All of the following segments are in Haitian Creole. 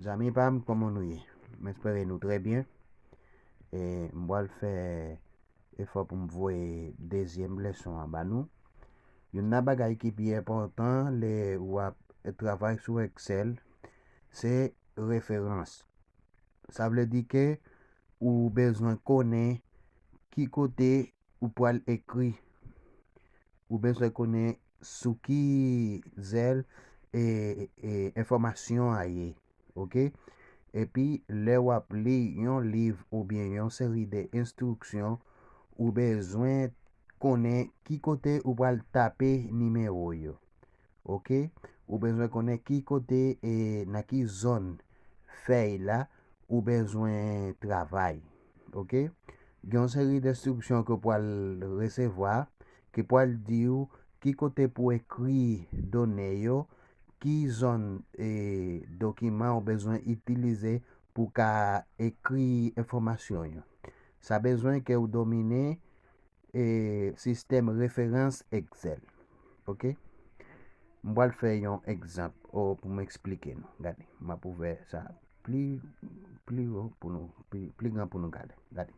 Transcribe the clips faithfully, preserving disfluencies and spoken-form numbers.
Zanmi pa m, kòman nou ye? M espere nou trè byen. E m pral fè efò pou m voye dezyèm leson an ba nou. Youn nan bagay ki pi enpòtan lè w ap travay sou Excel, se referans. Sa vle di ke ou bezwen konnen ki kote ou pral ekri. Ou bezwen konnen sou ki zèl e, e enfòmasyon an ye. Oke? Epi, lè w ap li yon liv oubyen yon seri de enstriksyon, ou bezwen konnen ki kote ou pral tape nimewo yo. Oke? Ou bezwen konnen ki kote e nan ki zòn fèy la ou bezwen travay. Oke? Gen yon seri de enstriksyon ke w pral resevwa, ki pral di w ki kote pou ekri done yo, ki zòn e dokiman ou bezwen itilize pou w ka ekri enfòmasyon yo. Sa bezwen ke w domine e sistèm referans Excel. Oke? M pral fè yon egzanp o, pou m eksplike nou. Gade, m ap ouvè sa pli, pli wo pou nou, pli, pli gran pou nou gade. Gade.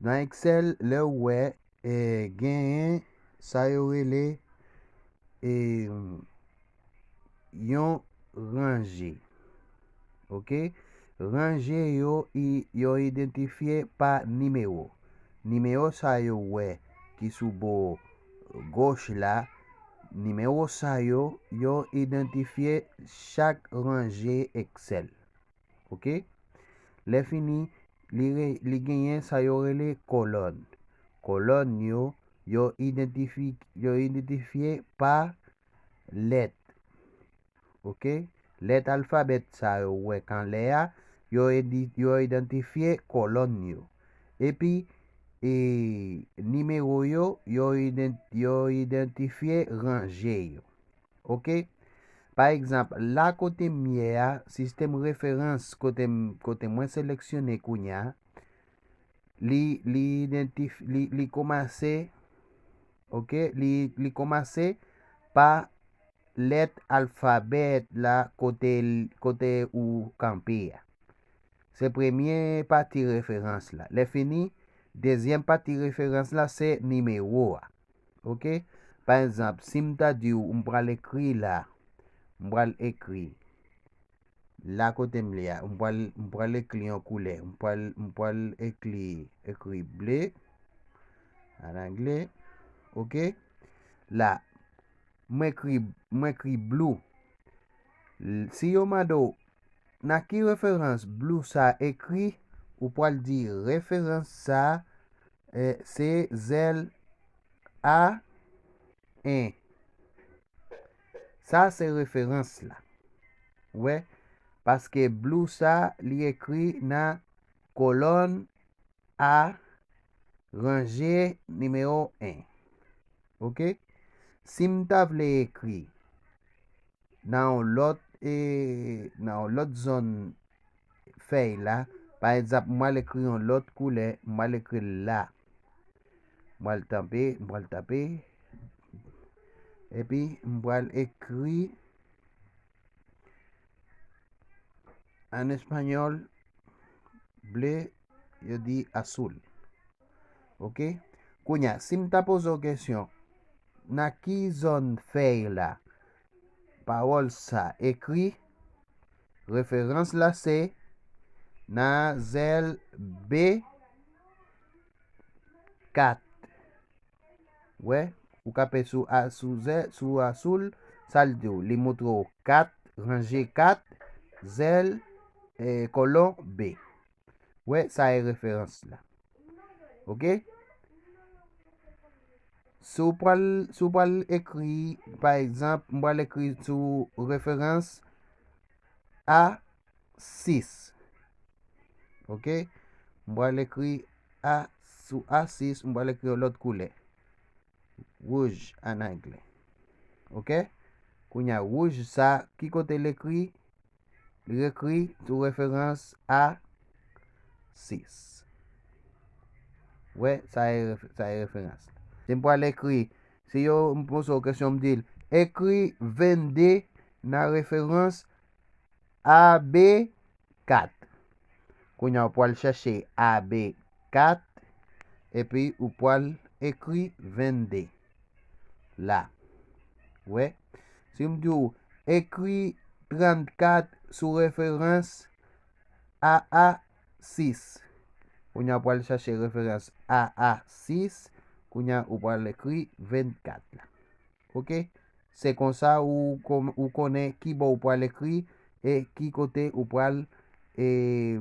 Nan Excel, lè w wè, e, genyen sa yo rele e, yon ranje. Oke? Ranje yo, i- yo idantifye pa nimewo. Nimewo sa yo wè ki sou bò goch la, nimewo sa yo, yo idantifye chak ranje Excel. Oke? Lè fini, li, re- li genyen sa yo rele kòlòn. Kòlòn yo, yo idantifi- yo idantifye pa lèt. Oke? Lèt alfabèt sa yo wè k anlè a, yo edi- yo idantifye kòlòn yo. Epi, e, nimewo yo, yo, iden- yo idantifye ranje yo. Oke? Pa egzanp, la kote m ye a, sistèm referans kote m- kote mwen seleksyone kounye a, li, li idantif- li, li kòmanse, oke, li, li kòmanse pa lèt alfabèt la kote, kote ou kanpe a. Se premye pati referans la. Lè fini, dezyèm pati referans la se nimewo a. Oke? Pa egzanp, si m ta di w m pral ekri la, m pral ekri la kote m li a, m pral, m pral ekri yon koulè, m pral, m pral ekri, ekri ble, an angle, oke? La, m ekri, m ekri blue. L- Si yo mande w, nan ki referans blue sa ekri, ou pral di referans sa, e, se zèl A en. Sa se referans la. Ou wè? Paske blue sa, li ekri nan kòlòn A, ranje nimewo en. Oke? Si m ta vle ekri nan yon lòt, e, nan yon lòt zòn fèy la, pa egzanp, m al ekri yon lòt koulè, m al ekri l la. M al tape, m al tape, epi m pral ekri an espanyòl, ble, yo di azul. Oke? Kounye a, si m ta poze w kesyon, nan ki zòn fèy la pawòl sa ekri, referans la se nan zèl B kat. Wè, ou kanpe sou a- sou zè- sou azul, sa l di w, li montre w kat, ranje kat, zèl, e, kòlon B. Wè, sa e referans la. Oke? Si w pral, si w pral ekri, pa egzanp, m pral ekri sou referans A sis. Oke? M pral ekri A sou A sis, m pral ekri yon lòt koulè. Wouj an angle. Oke? Kounye a, wouj sa, ki kote l ekri? Li ekri sou referans A sis. Wè, sa e ref- sa e referans la. Si m pral ekri, si yo m poze w kesyon, m di l, ekri vennde nan referans A B kat. Kounye a ou pral chèche A B kat, epi ou pral ekri vennde la. Wè, si m di w ekri trannkat sou referans A A sis. Kounye a ou pral chèche referans A A sis. Kounye a ou pral ekri vennkat la. Oke? Se konsa ou, ou konnen ki bò ou pral ekri e ki kote ou pral, e,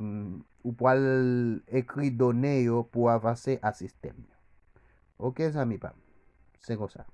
ou pral ekri done yo pou avanse a sistèm yo. Oke, zanmi pa m. Se konsa.